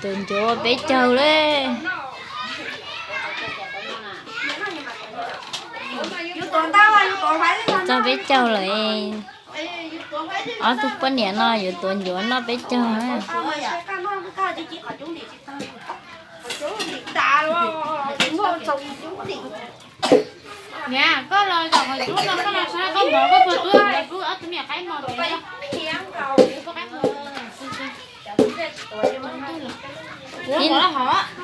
Tus ncuav peb caug lawm. Txog peb caug lawm. Ob tug poj niam no yuav tuav ncuav noj peb caug na. Niam, koj los zaum qhov cub no, koj los saib koj mov koj puas tub, puas tub ob tug me nyuam qaib mos.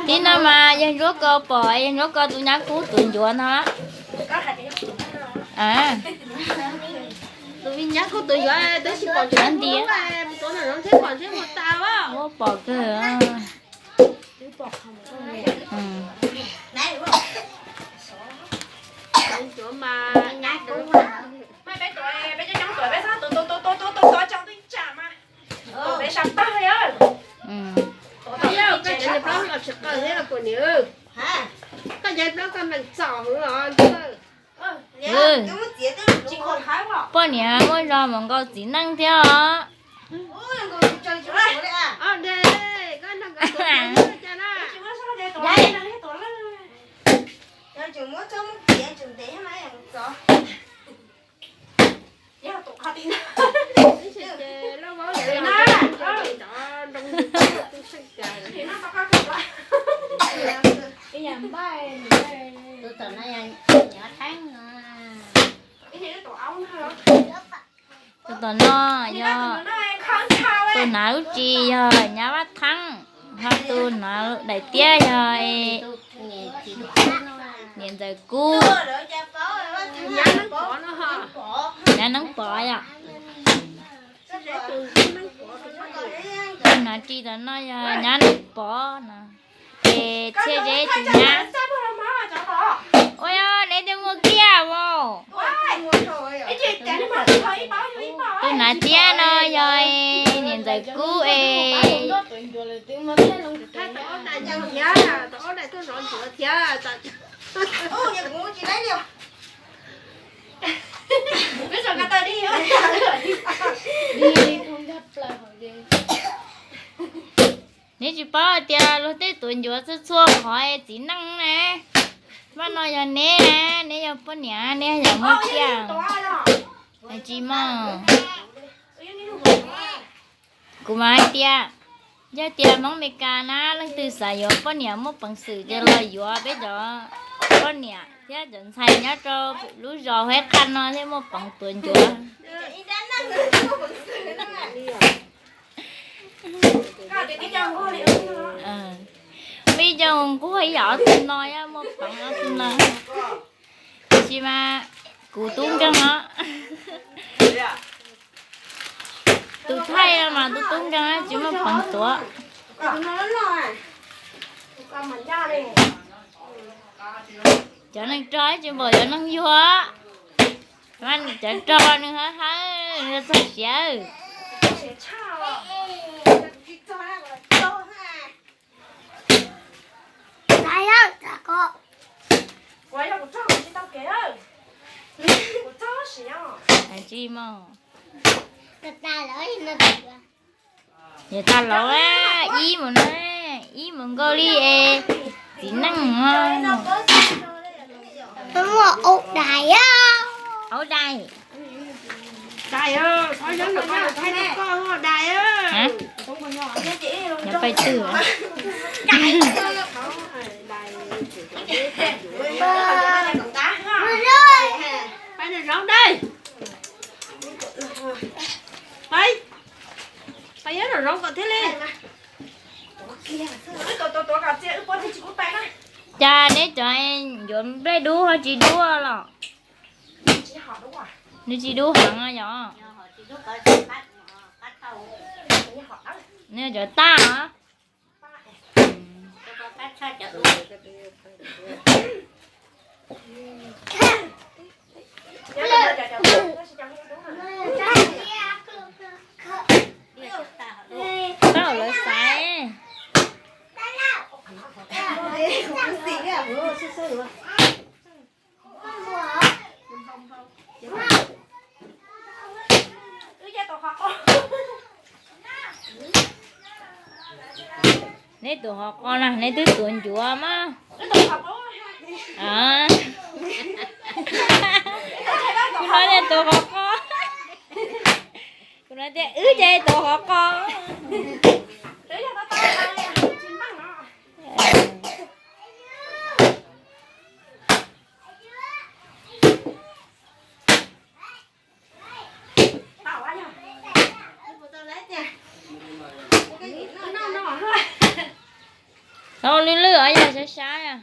Tib no mas yawg Ntsuab Kos pom, yawg Ntsuab Kos tus nyab kub tuav ncuav no. Tus nyab kub tuav ncuav, twb tsis pom ncuav ntiav, mus tuav nram zoov thiab pom ntshe mus tas. Ua pom kawg. Ncuav mas nyab kub. Koj cov plaub los tsis qaws thiab los kuv niam. Koj cov plaub koj nees txom hwv os. Poj niam muaj zog mus nkaum txiv neej thiab os. Tus tom no yog tus hnav lub ris yog nyab Vaj Theeb, ho tus hnav daim tiab yog niam ntxawm Kub, nyab Neeb Pov yom. Tus hnav ris tom no yog nyab Neeb Pov no. Ces Txhiaj Zeb tus nyab. Ua yog neb twb muaj kiag as. Tus hnav tiab no yog niam ntxawm Kub es. Neb tsis paub hais tias luag tej tuav ncuav txhua txhua qhov txiv neej ne. Pab no yog neb, neb yog poj niam, neb yog muaj kiag. Tsis mog. Kuv mas hais tias, yog tias Hmoob Amelikas na leej twg xav yuav poj niam muaj peev xwm ces los yuav peb cov poj niam thiab cov ntxhais nyob rau lub zos Huab Qhaj no thiaj muaj peev tuav ncuav. Muaj ib co nquag ib yam ob tug no, muaj peev ob tug no. Tiam sis mas kuv tub nkeeg os. Tus thaij mas tub tub nkeeg tsis muaj peev tuav. Cov neeg rog tsis npaum cov neeg yuag. Cov rog nws hawb hawb, nws txog siav. Tsis mog. Yog tas laus, ib mus na, ib mus nkaus li es txiv neej. Muaj ua dais, ua dais. Nyob pais twg? Pais nram zoov dais. Pais, pais nyob nram zoov kom thiaj li. Cas neb cov ncuav nplej dub ho tsis dub los? Nws tsis dub heev yom? Nws cov tag os. Tau lawv xaiv. Neb tuav qhov qos na, neb twb tuav ncuav mas. Kuv no tias tuav qhov qos. Kuv no tias wb ces tuav qhov qos. Tau lwj lwj os, yog sab sab.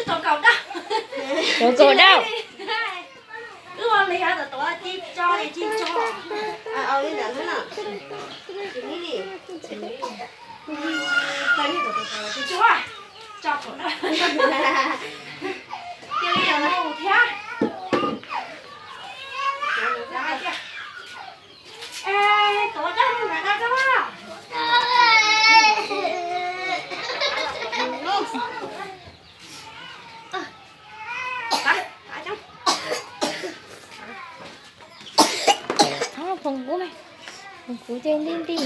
Tuav kaum daj. Phoo kuv, phoo kuv ces ntij ntij.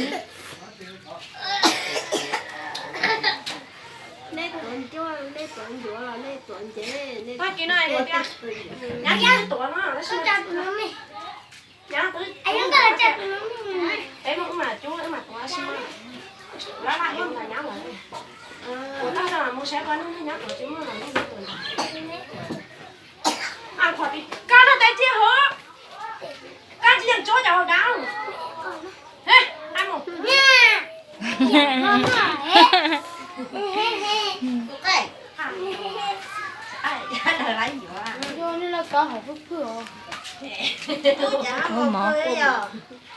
Nej tuav ncuav, nej tuav ncev, nej tuav ncev. Nyab tuav no, peb mus wb mam cub wb mam tuav si mas. Lab lab ib ntawd nyab lawm. Kuv tau mus saib koj neeg nyab tuav tsis muaj los neeg tuav. Qhov tim koj no tes thiaj hov. Koj tsis yeej tsuab cov hauv dab.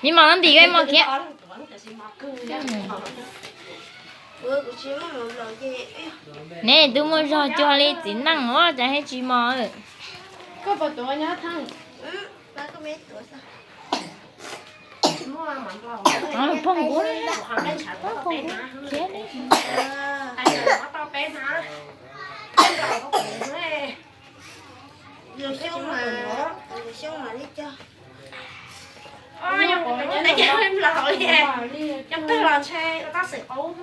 Mib mos no ntim koj mos kiag. Neb twb muaj zog cuag li txiv neej ua cas thiaj tsis mos. Phoo kuv, phoo kuv khiav li. Cov twg los ntshe tau xwm qub.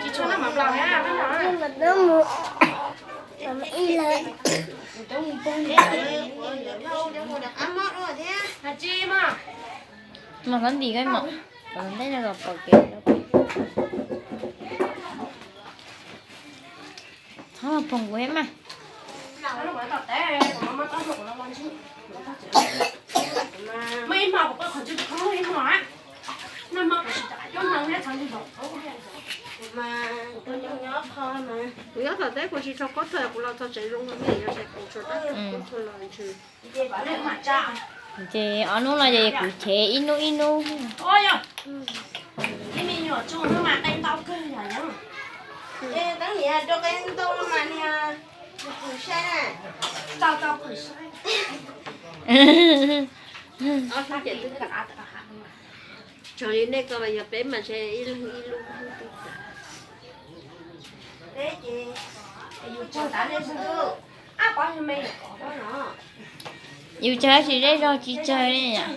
Tsis tshua noj mov nplaum thiab. Mas koj ntim koj mom, koj ntej no los pom kev. Txhob los pom kuv mas. Kuv nyob tom teb kuv tsis tshua qub txog, kuv los txog tsev zoo me, yog tias kuv tshua qub txog los ntshe. Ces ob hnub no ces kuv chev ib hnub ib hnub. Txog li nej ko mas yog peb mas ntshe ib leeg ib lub twb tag. Yus tsawg tab sis zej zog tsis tsawg li yom.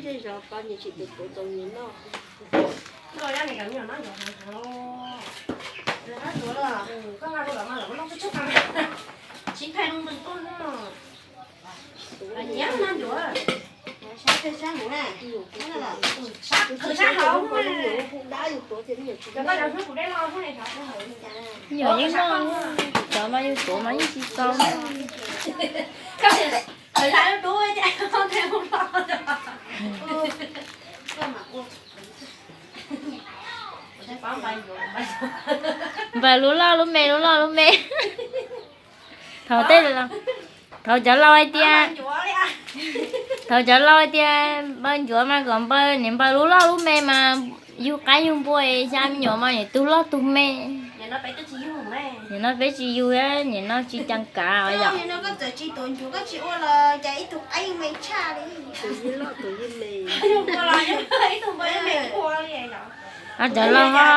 Zej zog ko nyias tsis tus tuav tau nyias noj. Yog yeej noj, cov mas yus tuav mas yeej tsis tau. Npawg lub loj lub me, lub loj lub me. Thaum tej, thaum cov laus hais tias, thaum cov laus hais tias npawg ncuav mas kom npawg, niam npawg lub loj lub me mas yug qaib yug npua, xya me nyuam mas niam tug loj tug me. Nim no peb tsis yug, nim no tsis cas kav os yom. Cov laus ho,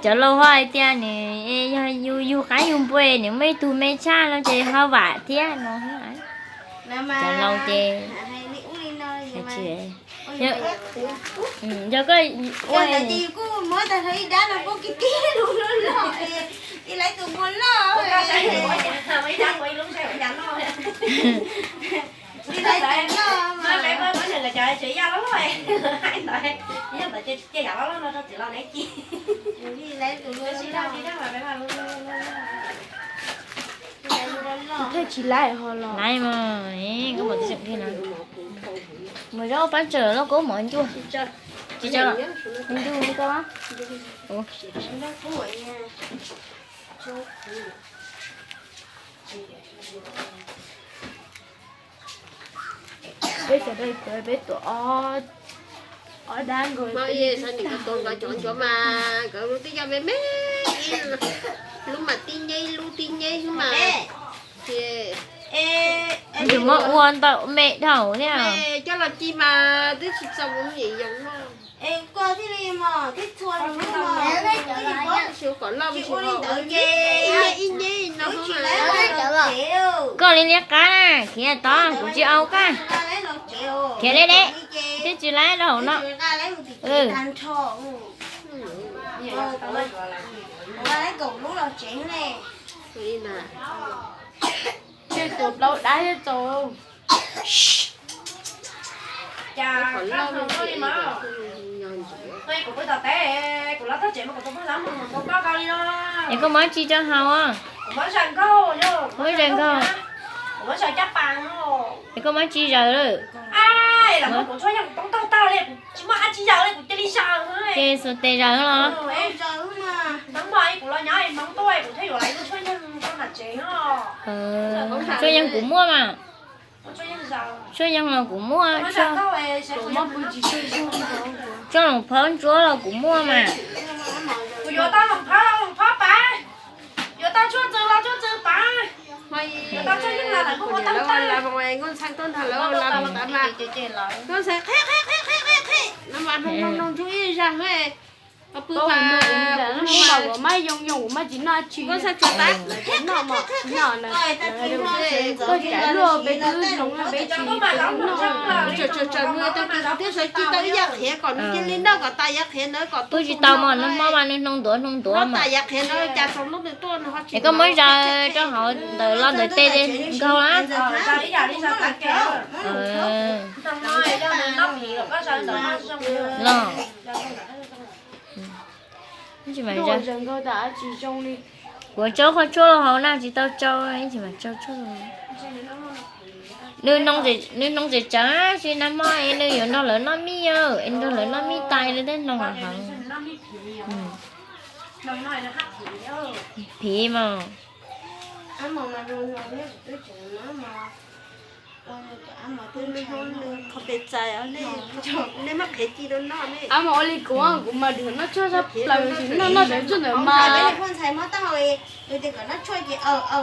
cov laus ho hais tias nws yog yug qaib yug npua nws muaj ib tug me tshaj no ces ho vam thiab no. Cov laus ces, yog koj ua, thiaj tsis laib ho los. Laiv mas, koj pom tib tseem kiag no. Mus zaub pab tsawm loj koob mov ncuaj. Tsis tso, ncuaj koj. Peb sawv daws peb tuav ob dab nkaus. Nkawd cov ncuav mas nkawd lub tib yog me me, lub mas tib nyeb lub tib nyeb xwb mas. Ces muab ua ntawm me dhau thiab. Coj los ci mas twb tsis txaus mus nyem yoov no. Koj li liab qab na, khiav tod kuv tsis au koj. Khiav deb deb, twb tsis laib rau hauv no. Tej tus plaub dab thiab txaus. Cas koj hlau li mas? Kuv pw tom teb, kuv los txog tsev mas kuv tsis pom dab mus mus koj li no. Es koj muab tsi rau haus? Kuv muab zais nkaug, muab zais nkaug. Kuv muab zais caj pas no. Es koj muab tsi zaws lawm? Ai, los muab kuv tshuab yeej poob tag tag li, kuv tsis muaj dab tsi zaws li, kuv cia li zaws. Ces xuas tes zaws los? Hmoob mas kuv los nyob hmoob tuaj kuv thiaj yuav lawv tshuab yeej rau nram tsev no. Tshuab yeej kuv muaj mas. Tshuab yeej los kuv muaj, tshuab loos phab ntsuab los kuv muaj mas. Kuv yuav tau loos phab, loos phab pav, yuav tau tshuaj txwv los tshuaj txwv pav, yuav tau tshuaj yeej los lawv kuj muaj tag tag. Nkauj Ntxhee tuaj nrog lawv ua laj mus tav mas, Nkauj Ntxhee qhib qhib qhib qhib qhib qhib no mas noog noog ntsuj ib zag. Pw mas kuv maj yoo yoo kuv maj tsis noj tsi, noj mos tsis noj na. Koj cas luaj peb twb hloov peb tsis noj. Tsaws tsaws tsaws nws tau kis qhov thiab sawv ci tau ib yam qhiav kom nws cia li noj kom tas yav qhiav ntawd kom tuaj tsis tau mas nws hmo mas nws hnoos ntuav hnoos ntuav mas tas yav qhiav ntawd cas txog lub nws tuaj nws ho tsis. Es koj muab zaws rau hauv ntawm los ntawm tes nkaug na. Los. Tsis mam zaws. Kuv tsau qhov tshuaj los hauv na tsis tau tsau, tsis mam tsau tshuaj. Nws, nws hnoos tseem tsawv tsis nag hmo es nws yuav nrog lawv noj mij, es nrog lawv noj mij tas nws tej hnoos heev. Phiv mas. Qhov pes txais, nej muab qhiav ci rau noj ne. Ab mas ua li kuv, kuv mas dhwm noj tshuaj sab plaws, noj noj dav tsuag ntawd mas. Ntxhais muab taub hau, nws tias kom noj tshuaj ces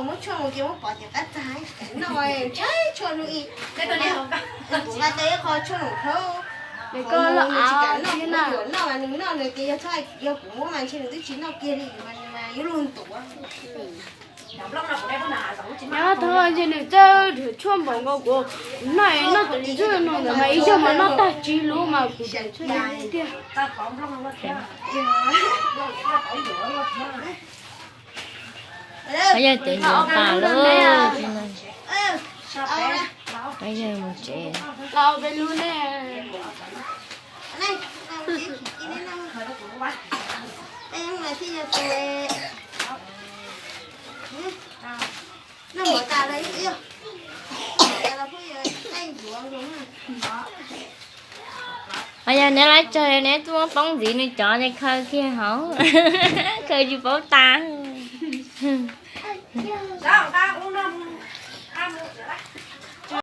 muab tshuaj mus ces muab pov ces qab txag, ntshai tshuaj hnub ib. Kuv nqa tau ib qho tshuaj loos plhaub, nws tsis kam noj, kuv yuav noj mas nws noj, nws tias yog txhob hais yog kuv muab mas ntshe nws twb tsis noj kiag li mas nws mas yuav luag ntuav. Nyob thoob ntshe nws txawj dhwm tshuaj npaum nkaus kuv, noj noj tus ntsuj no ntawd mas ib zaug mas noj tag tsib lub mas kuv dhwm tshuaj tiag. Yog tus ncuav pas lawm, yog mus tsev. Yog neb lawv tsawg neb tuaj poob ntxiv nws cov ces khaws kiag hauv, khaws tsis paub tas.